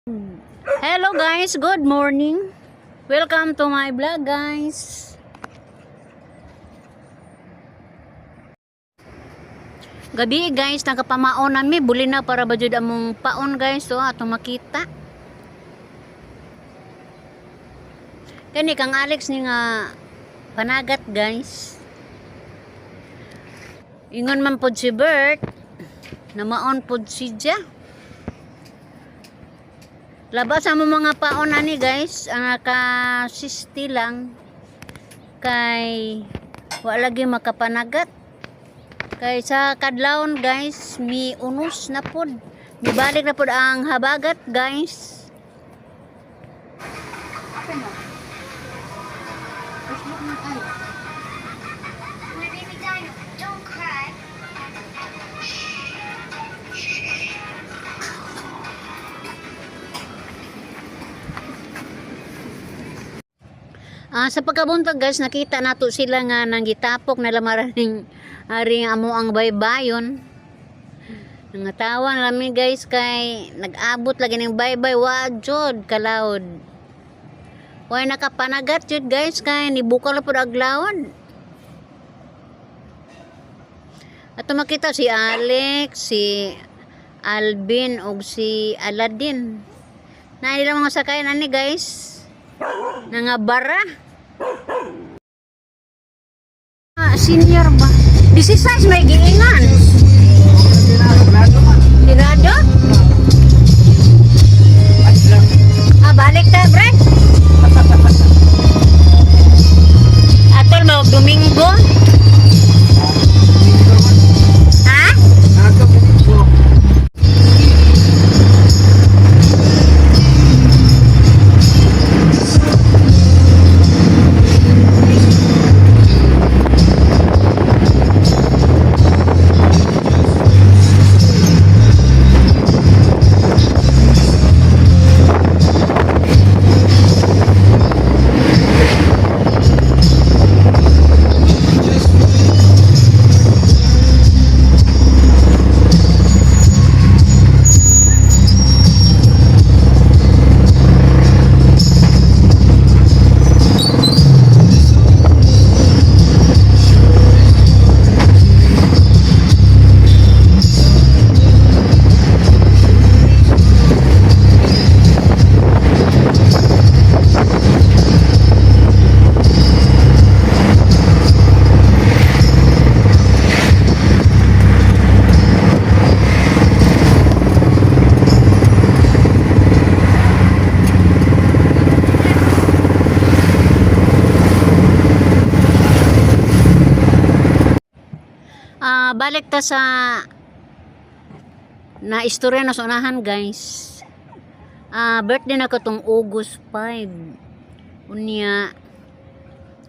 Hello guys, good morning. Welcome to my vlog, guys. Gabi guys, nakapamaon nami, buli na para ba jud among paon, guys, so atong makita. Kani kang Alex ni nga panagat, guys. Ingon man pod si Bert, namaon pod si Ja. Labas ang mga paon ani, guys, ang naka 60 lang kay wa lagi makapanagat. Kay sa kadlawon, guys, mi unos na pod. Mibalik na pod ang habagat, guys. Akin na. Facebook na tayo. My baby dino, don't cry. Ah, sa pagkabuntag, guys, nakita nato sila nga nanggitapok na lamaraning aring amo ang baybayon. Nangatawa na lami, guys, kay nag-abot lagi ng baybay wa jud kalawod. Way nakapanagat jud, guys, kay nibukal na pud aglawod. Ato makita si Alex, si Alvin ug si Aladdin. Na ilang mga sakayan ani, guys. Nangabara. Ah, senior ba? 16 may giingan. Tirado? Ah, balik ta, bre. Atol mo Domingo. Ha? Ah, balik ta sa na istorya na sa unahan, guys. Ah, birthday na ko tong August 5. Unya,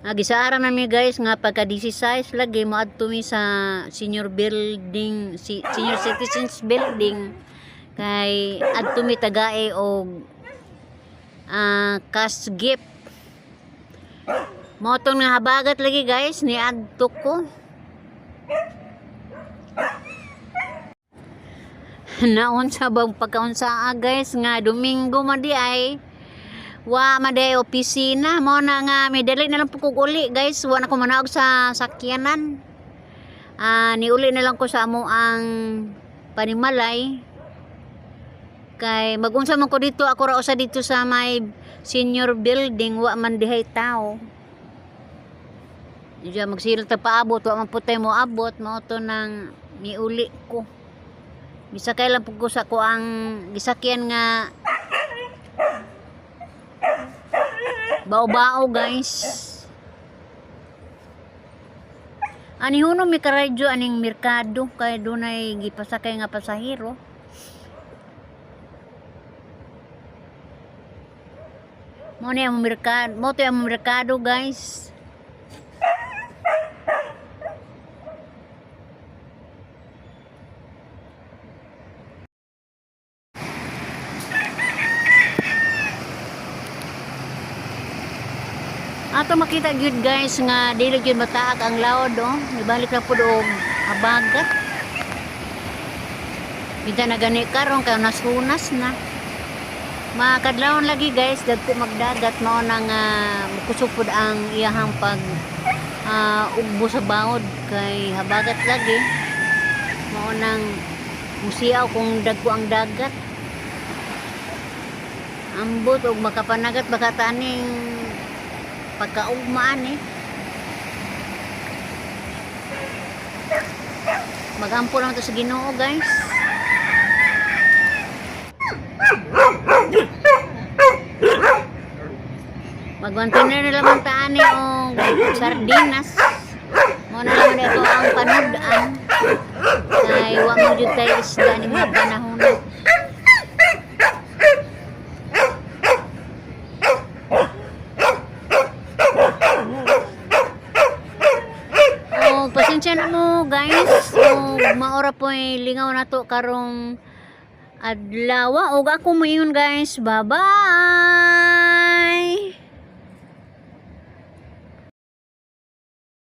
gisaara na mi, guys, nga pagka 16 lagi moadto mi sa senior building, si senior citizens building kay adto mi tagae og cash gift. Mao tong nga habagat lagi, guys, ni adto ko. Naunsa bang pagkaunsa, guys, nga Domingo man di ay wa man di ay opisina mo na nga may dali na lang po kog uli, guys. Wa na ko manaog sa sakyanan. Ah, niuli na lang ko sa amo ang panimalay kay magunsa man ko dito, ako ra usa dito sa may senior building, wa man dihay tao. Diya magsilot ta paabot, wa man putay mo abot, mao to nang niuli ko. Misakay lang pud ko sa ko ang gisakyan nga bao-bao, guys. Ani huno mi karadyo aning merkado kay dunay gipasakay nga pasahero. Mo ni ang merkado, mo to ang merkado, guys. Ato makita gyud, guys, nga dili gyud mataak ang laod, oh. Nibalik na pud og habagat. Bida na gani karon kay nasunas na. Makadlawon lagi, guys, dagko magdagat, mao na nga mukusog pud ang iyahang pag ugbo sa bawod kay habagat lagi. Mao nang musiaw kung dagko ang dagat. Ambot og makapanagat baka taning pagkaugmaan eh. Magampo lang to sa Ginoo, guys. Magwantener na lamang taan ni og sardinas. Mo na naman ito ang panud-an. Kay wa mo jud tay isda ni mga panahon na. Oh, pasensya na mo, guys. Oh, maora po lingaw na to karong adlaw. Og ako moingon, guys. Bye-bye.